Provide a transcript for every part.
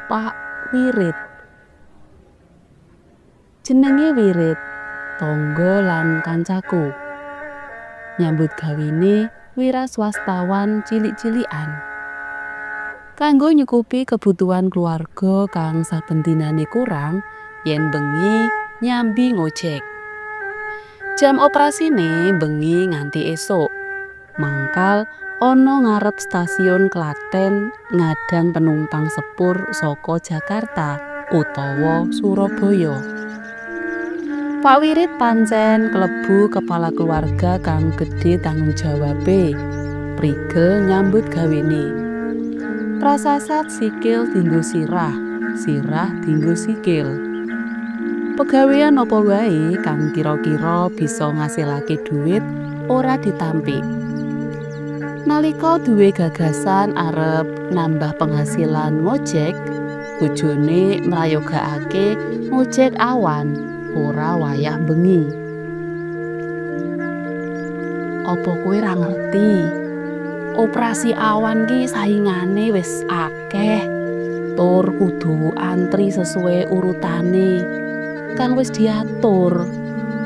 Pak Wirit. Jenenge Wirit, tangga lan kancaku. Nyambut gawene wiraswastawan cilik-cilikan. Kanggo nyukupi kebutuhan keluarga kang saben dinane kurang, yen bengi nyambi ngojek. Jam operasine bengi nganti esuk. Mangkal ana ngarep stasiun Klaten ngadang penumpang sepur saka Jakarta utawa Surabaya. Pak Wirit pancen klebu kepala keluarga kang gedhe tanggung jawabe, prigel nyambut gawene. Prasasat sikil dinggo sirah, sirah dinggo sikil. Pegawean apa wae kang kira-kira bisa ngasilake dhuwit ora ditampik. Nalika duwe gagasan arep nambah penghasilan ngojek, bojone mrayogakake ngojek awan, ora wayah bengi. Apa kowe ra ngerti? Operasi awan ki saingane wis akeh, tur kudu antri sesuai urutane kang wis diatur.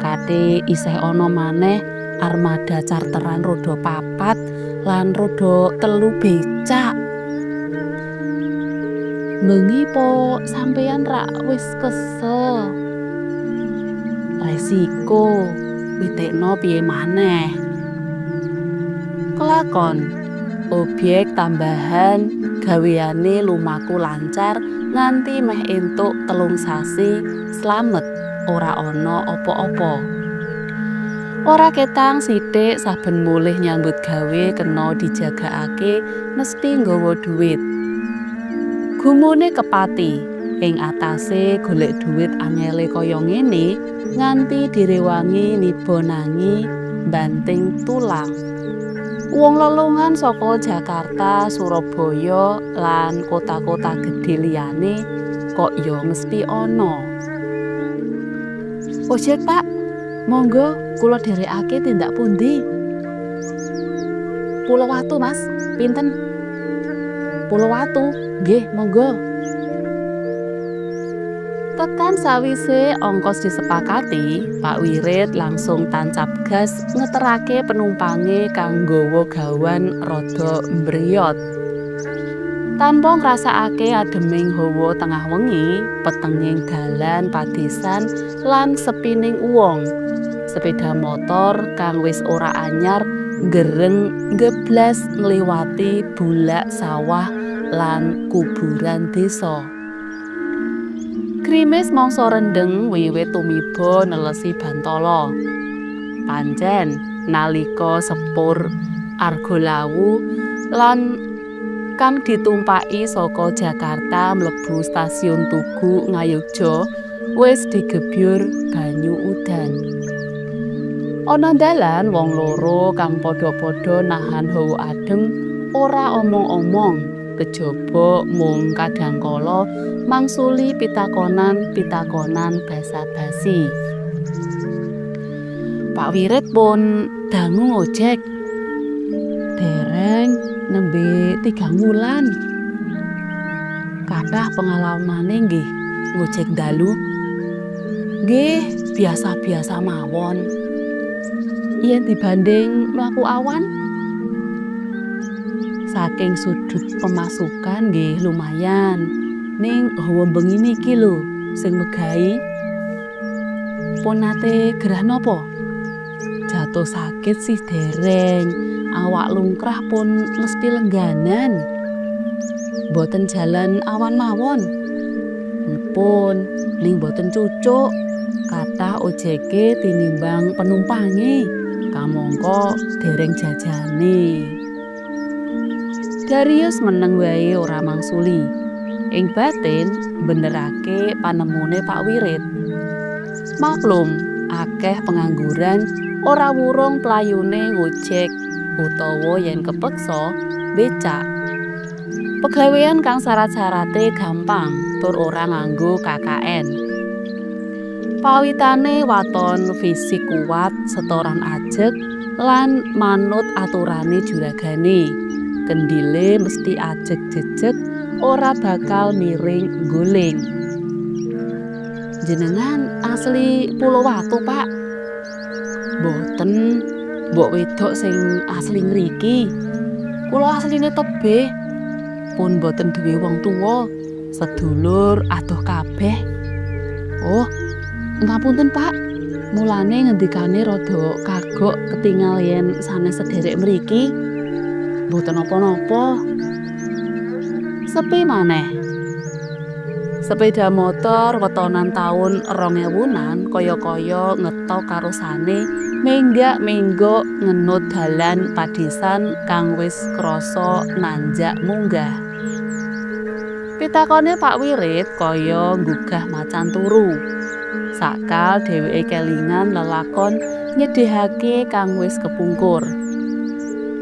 Kate isih ana maneh armada charteran roda 4 lan roda 3 becak. Bengi po sampeyan rak wis kesel. Resiko witekno piye maneh. Kelakon objek tambahan gaweane lumaku lancar nganti meh entuk 3 sasi slamet ora ana apa-apa. Ora ketang sithik saben mulih nyambut gawe kena dijagakake mesti nggawa dhuwit. Gumune kepati ing atase golek dhuwit angele kaya ngene nganti direwangi niba nangi banting tulang. Wong lelungan saka Jakarta, Surabaya lan kota-kota gedhe liyane kok ya mesti ana. Ojek Pak, monggo kula dherekake tindak pundi? Pulau Watu Mas, pinten? Pulau Watu, nggih monggo. Tekan sawise ongkos disepakati, Pak Wirit langsung tancap gas ngeterake penumpange kang nggawa gawan rada mbriyot. Tanpa ngrasakake ademing hawa tengah wengi, petenging dalan padesan lan sepining wong. Sepeda motor kang wis ora anyar gereng ngeblas ngliwati bulak sawah lan kuburan desa. Grimis mangsa rendheng wiwit tumiba nelesi bantala. Pancen nalika sepur Argolawu lan kang ditumpaki saka Jakarta mlebu stasiun Tugu Ngayogja wis digebyur banyu udan. Ana dalan wong loro kang padha-padha nahan hawa adem ora omong-omong, kejaba mung kadangkala mangsuli pitakonan-pitakonan basa-basi. Pak Wirit pun dangu ngojek. Dereng nembe 3 wulan. Kathah pengalamane nggih ngojek dalu. Nggih, biasa-biasa mawon. Yen dibanding mlaku awan, saking sudut pemasukan nggih lumayan. Ning hawa bengi niki lho sing megahi. Pun nate gerah napa? Jatuh sakit sih dereng, awak lungkrah pun mesti lengganan. Mboten jalan awan mawon. Pun ning mboten cucuk, kathah ojeke tinimbang penumpange. Kamangka dereng jajane. Darius meneng wae ora mangsuli. Ing batin benerake panemune Pak Wirit. Maklum, akeh pengangguran ora wurung playune ngojek utawa yen kepeksa becak. Pegawean kang syarat-syarate gampang tur ora nganggo KKN. Pawitane waton fisik kuat, setoran ajeg lan manut aturane juragane. Kendile mesti ajeg jejeg ora bakal miring guling. Jenengan asli Pulo Watu, Pak? Mboten, mbok wedok sing asli ngriki. Kula asline tebih. Pun mboten duwe wong tuwa, sedulur adoh kabeh. Oh, ngapunten, Pak. Mulane ngendikane rada kagok ketingal yen sanes sederek mriki. Mboten napa-napa. Sepi maneh. Sepeda motor wetonan taun 2000-an kaya-kaya ngetok karosane menggak-menggok ngenut dalan padesan kang wis krasa nanjak munggah. Pitakone Pak Wirit kaya nggugah macan turu. Sakal dheweke kelingan lelakon nyedhihake kang wis kepungkur.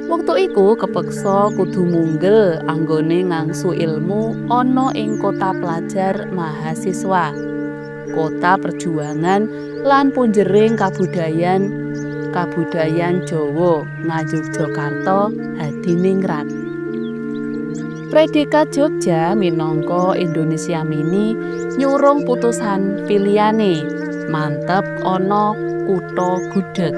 Wektu iku kepeksa kudu munggel anggone ngangsu ilmu ana ing kota pelajar mahasiswa, kota perjuangan lan punjering kabudayan Jawa Ngayogyakarta Hadiningrat. Predikat Jogja minangka Indonesia Mini nyurung putusan pilihane mantep ana kutha gudheg.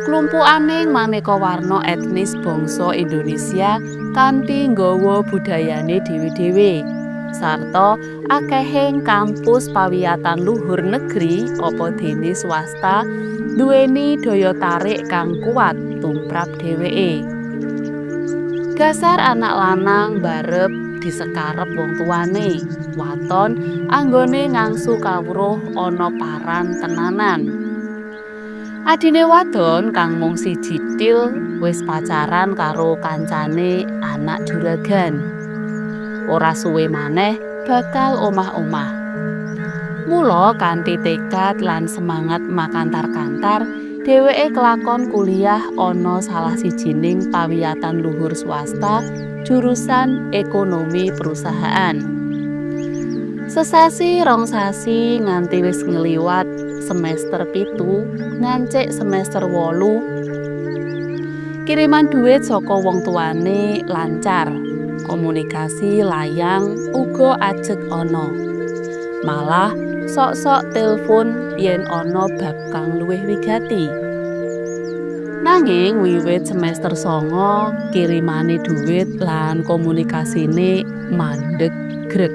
Klumpukaning maneka warna etnis bangsa Indonesia kanthi nggawa budayane dhewe-dhewe sarta akehing kampus pawiyatan luhur negeri apa dene swasta duweni daya tarik kang kuat tumrap dheweke. Dasar anak lanang barep disekarep wong tuane, waton anggone ngangsu kawruh ana paran tenanan. Adine wadon kang mung siji thil wis pacaran karo kancane anak juragan. Ora suwe maneh bakal omah-omah. Mula kanthi tekad lan semangat makantar-kantar, dheweke kelakon kuliah ana salah sijining pawiyatan luhur swasta jurusan ekonomi perusahaan. Sesasi rong sasi nganti wis ngliwat semester 7 ngancik semester 8, kiriman duit saka wong tuane lancar, komunikasi layang uga ajeg ana. Malah sok-sok telepon yen ana bab kang luwih wigati. Nanging wiwit semester 9 kirimane duit lan komunikasine mandeg greg.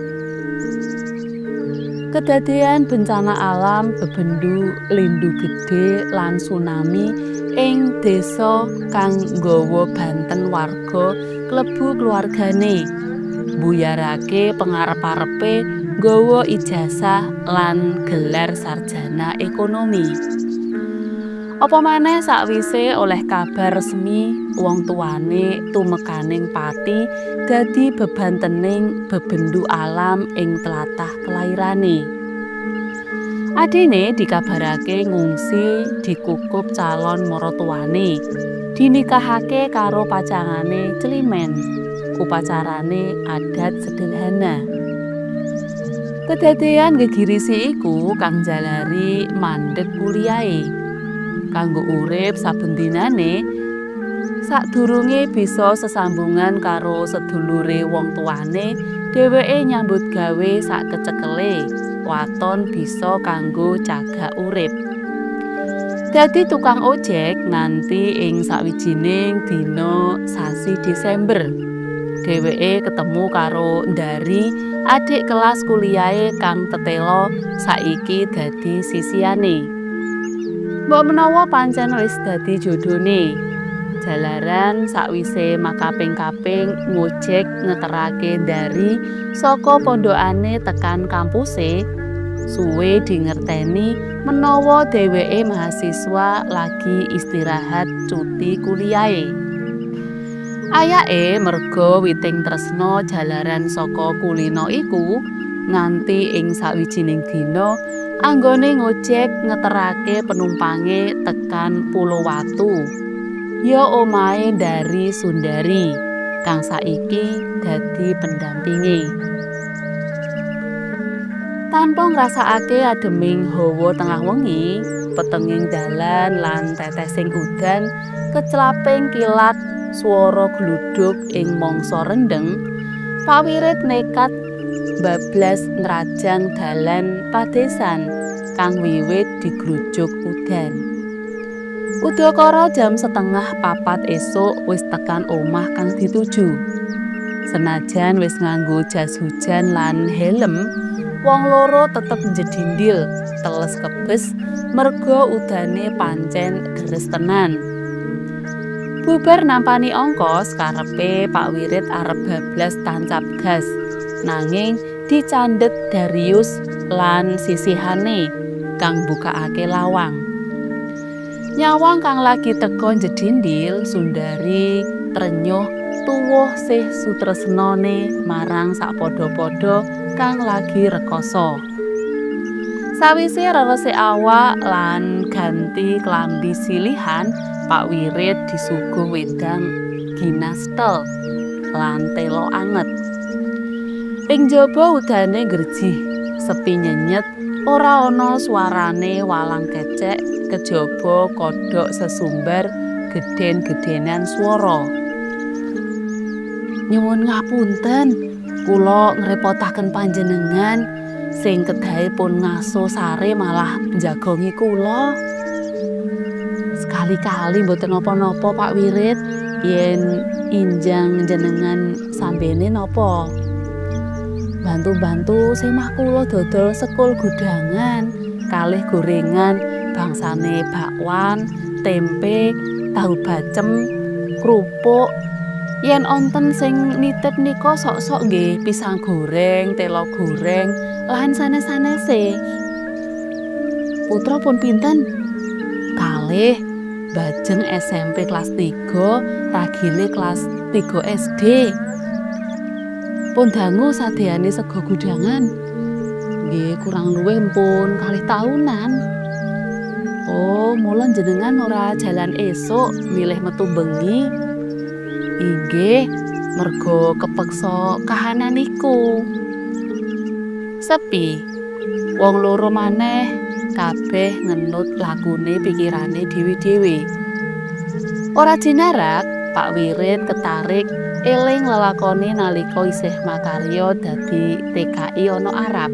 Kedadean bencana alam bebendu lindu gedhe lan tsunami ing desa kang nggawa banten warga klebu keluargane, mbuyarake pengarep-arepe nggawa ijazah lan gelar sarjana ekonomi. Apa maneh sakwise oleh kabar resmi wong tuane tumekaning pati dadi bebantening bebendu alam ing tlatah kelairane. Adine dikabarake ngungsi dikukup calon maratuwane, dinikahake karo pacangane Climen. Upacarane adat sederhana. Kedadean gegirisi iku kang njalari mandeg kuliahe. Kanggo urip saben dinane, sadurunge bisa sesambungan karo sedulure wong tuane, dheweke nyambut gawe sak kecekele, waton bisa kanggo cagak urip. Dadi tukang ojek nganti ing sawijining dina sasi Desember. Dheweke ketemu karo Ndari, adik kelas kuliahe kang tetela saiki dadi sisihane. Mbok menawa pancen wis dadi jodhone. Jalaran sakwise makaping-kaping ngojek ngeterake Ndari saka pondokane tekan kampuse, suwe dingerteni menawa dheweke mahasiswa lagi istirahat cuti kuliahe. Ayake merga witing tresna jalaran saka kulina iku nganti ing sawijining dina anggone ngojek ngeterake penumpange tekan Pulo Watu. Ya omahe Ndari Sundari kang saiki dadi pendampinge. Tanpa ngrasakake ademing hawa tengah wengi, petenging dalan lan tetesing udan, kecelaping kilat swara gluduk ing mangsa rendheng, Pak Wirit nekat bablas nrajang dalan padesan kang wiwit digrujuk udan. Udakara jam 3:30 esuk wis tekan omah kang dituju. Senajan wis nganggo jas hujan lan helm, wong loro tetep njedindil, teles kebes merga udane pancen deres tenan. Bubar nampani ongkos, karepe Pak Wirit arep bablas tancap gas. Nanging dicandhet Darius lan sisihane kang mbukakake lawang. Nyawang kang lagi teka njedindil, Sundari trenyuh tuwuh sih sutresnane marang sapadha-padha kang lagi rekoso. Sawise reresik awak lan ganti klambi silihan, Pak Wirit disuguh wedang ginastel lan telo anget. Ing jaba udane ngrejih, sepi nyenyet, ora ana suarane walang kecek kejaba kodhok sesumbar gedhen-gedhenan swara. Nyuwun ngapunten, kula ngrepotaken panjenengan sing kedahe pun ngaso sare malah njagongi kula. Sekali-kali mboten napa-napa Pak Wirit, yen injang jenengan sambene napa? Bantu-bantu semah kula dodol sekul gudangan, kalih gorengan bangsane bakwan, tempe, tahu bacem, krupuk. Yen onten sing nitip nika sok-sok nggih pisang goreng, telo goreng, lan sanes-sanese. Putra pun pinten? Kalih, bajeng SMP kelas 3, ragile kelas 3 SD. Pun dangu sadeane sega gudangan. Nggih, kurang luwih pun 2 tahunan. Oh, mula jenengan ora jalan esuk, milih metu bengi. Inggih, merga kepeksa kahanan iku. Sepi. Wong loro maneh kabeh ngenut lakune pikirane dhewe-dhewe. Ora jinarak, Pak Wirit ketarik eling lelakone nalika isih makarya dadi TKI ana Arab.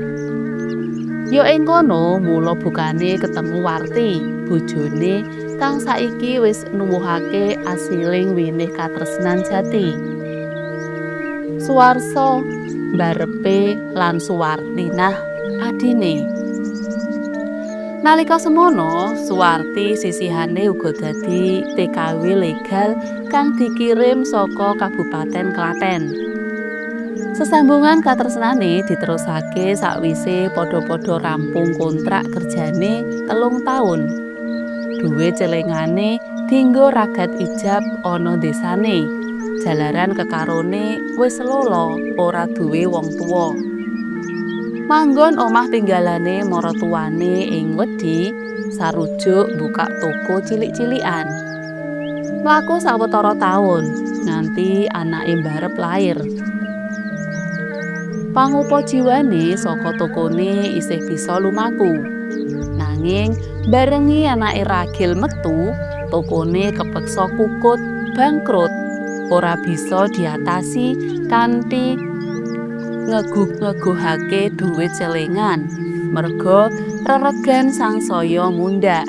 Ya ing kono mula bukane ketemu Warti, bojone kang saiki wis nuwuhake asiling winih katresnan jati. Suwarsa mbarepe lan Suwartinah adine. Nalika semono, Suwarti sisihane uga dadi TKW legal kang dikirim saka Kabupaten Klaten. Sesambungan katresnane diterusake sakwise padha-padha rampung kontrak kerjane 3 taun. Duwe celengane dinggo ragat ijab ana desane. Jalaran kekarone wis lolo ora duwe wong tuwa. Manggon omah tinggalane maratuwane ing Wedi, sarujuk buka toko cilik-cilikan. Mlaku sawetara taun nganti anake mbarep lair. Pangupa jiwane saka tokone isih bisa lumaku. Nanging barengi anake ragil metu, tokone kepeksa kukut, bangkrut, ora bisa diatasi kanthi ngeguh-ngeguhake duit celengan, merga reregan sangsaya mundhak.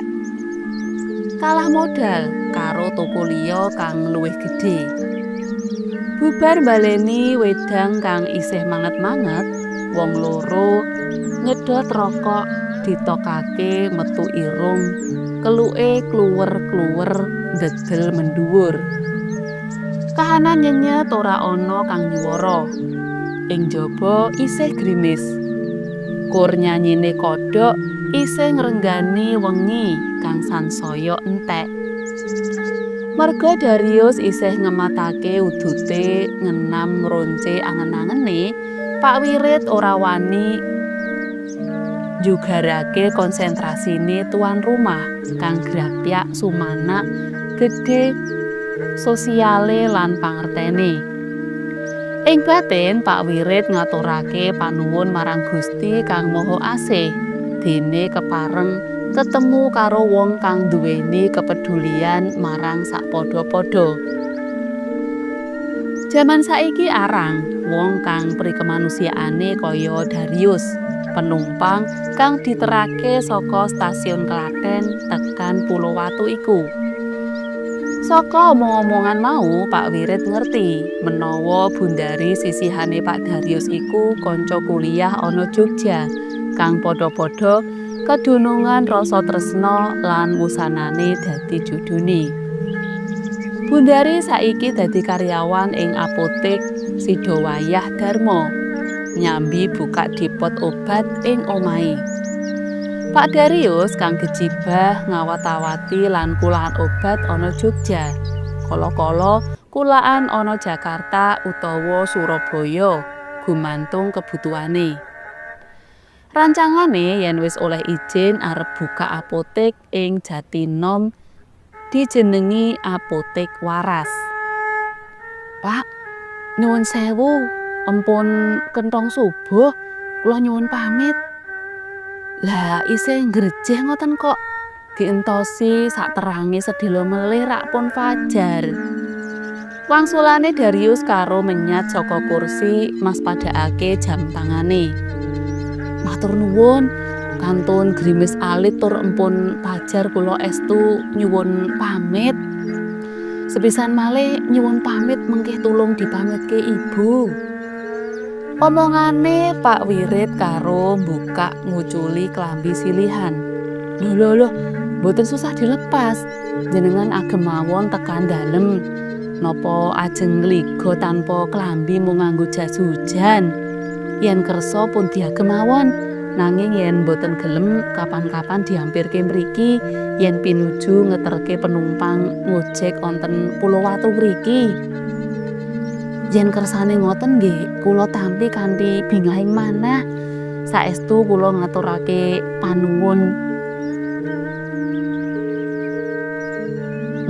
Kalah modal karo toko liya kang luwih gedhe. Bubar baleni wedang kang isih manget-manget, wong loro nyedot rokok ditokake metu irung, keluke kluwer-kluwer ndedel mendhuwur. Kahanan nyenyet ora ana kang nyuwara. Ing jaba isih grimis. Kur nyanyine kodhok isih ngrenggani wengi kang sansaya entek. Merga Darius isih ngematake udute ngenam ngronce angen-angene, Pak Wirit ora wani njugarake konsentrasine tuan rumah kang grapyak sumanak gedhe sosiale lan pangertene. Ing batin Pak Wirit ngaturake panuwun marang Gusti Kang Maha Asih, dene kepareng ketemu karo wong kang duweni kepedulian marang sakpadha-padha. Jaman saiki arang wong kang prikemanusiaane kaya Darius, penumpang kang diterake saka stasiun Klaten tekan Pulo Watu iku. Saka omong-omongan mau, Pak Wirit ngerti menawa Bundari sisihane Pak Darius iku kanca kuliah ana Jogja kang padha-padha kedunungan rasa tresna lan wusanane dadi jodhone. Bundari saiki dadi karyawan ing apotek Sidowayah Darma, nyambi buka depot obat ing omahe. Pak Darius kang gejibah ngawat-awati lan kulaan obat ana Jogja. Kala-kala kulaan ana Jakarta utawa Surabaya gumantung kebutuhane. Rancangane yen wis oleh izin arep buka apotek ing Jatinom dijenengi Apotek Waras. Pak, nyuwun sewu, empun kenthong subuh, kula nyuwun pamit. Lah isih ngrejeh ngoten kok dientosi sak terange sedhela melih rak pun fajar. Wangsulane Darius karo menyat saka kursi maspadakake jam tangane. Matur nuwun, kantun grimis alit tur empun fajar kula estu nyuwun pamit. Sepisan malih nyuwun pamit mengkih tulung dipamitke ibu. Omongane Pak Wirit karo mbukak nguculi klambi silihan. Lho lho lho, mboten susah dilepas. Jenengan agem mawon tekan dalem. Napa ajeng ngliga tanpa klambi mung nganggo jas hujan? Yen kersa pun diagem mawon. Nanging yen mboten gelem kapan-kapan diampirke mriki yen pinuju ngeterke penumpang ngojek wonten Pulo Watu mriki. Yen kersane ngoten nggih kula tampi kanthi bingahing manah. Saestu kula ngaturake panuwun.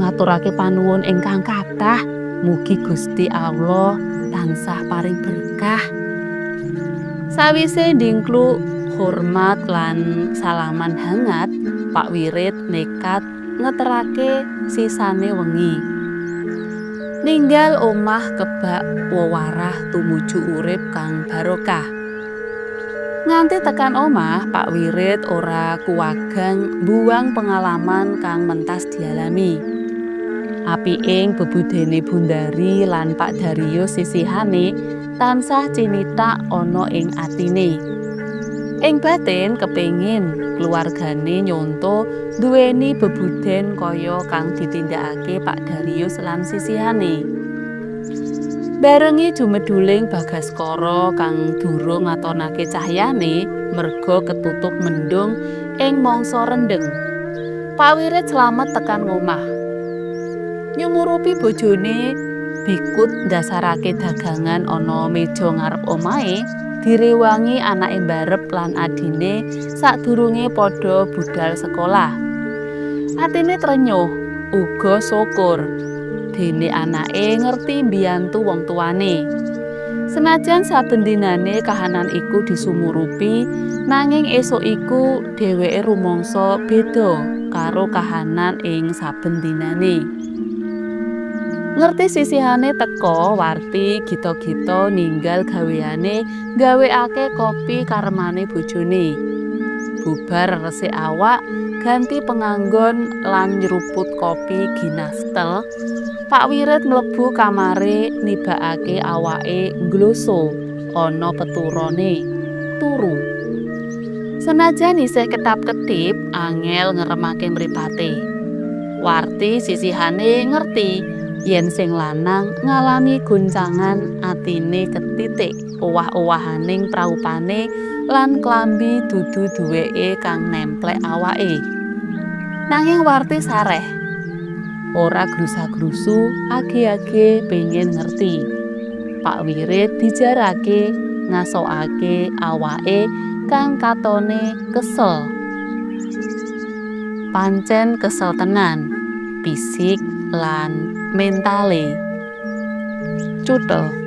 Ngaturake panuwun ingkang kathah. Mugi Gusti Allah tansah paring berkah. Sawise ndingkluk hormat lan salaman hangat, Pak Wirit nekat ngeterake sisane wengi. Ninggal omah kebak wewarah tumuju urip kang barokah. Nganti tekan omah, Pak Wirit ora kuwagang mbuwang pengalaman kang mentas dialami. Apiking bebudene Bundari lan Pak Darius sisihane tansah cinithak ana ing atine. Ing batin kepengin keluargane nyonto duweni bebuden kaya kang ditindakake Pak Darius lan sisihane. Barengi jumeduling bagaskara kang durung ngatonake cahyane merga ketutup mendung ing mangsa rendheng. Pak Wirit slamet tekan ngomah. Nyumurupi bojone bikut ndasarake dagangan ana meja ngarep omahe, direwangi anake mbarep lan adine sadurunge padha budal sekolah. Atine trenyuh, uga syukur dene anake ngerti mbiyantu wong tuane. Senajan saben dinane kahanan iku disumurupi, nanging esuk iku dheweke rumangsa beda karo kahanan ing saben dinane. Ngerti sisihane teka, Warti gita-gita ninggal gaweane gawekake kopi karemane bojone. Bubar resik awak, ganti penganggon lan nyeruput kopi ginastel, Pak Wirit mlebu kamare nibakake awake ngloso ana peturane turu. Senajan isih ketap-ketip, angel ngeremake mripate. Warti sisihane ngerti yen sing lanang ngalami goncangan atine ketitik owah-owahaning praupane lan klambi dudu duweke kang nemplek awake. Nanging Warti sareh, ora grusa-grusu, age-age pengen ngerti. Pak Wirit dijarake ngasokake awake kang katone kesel. Pancen kesel tenan, fisik lan mentale. Cutel.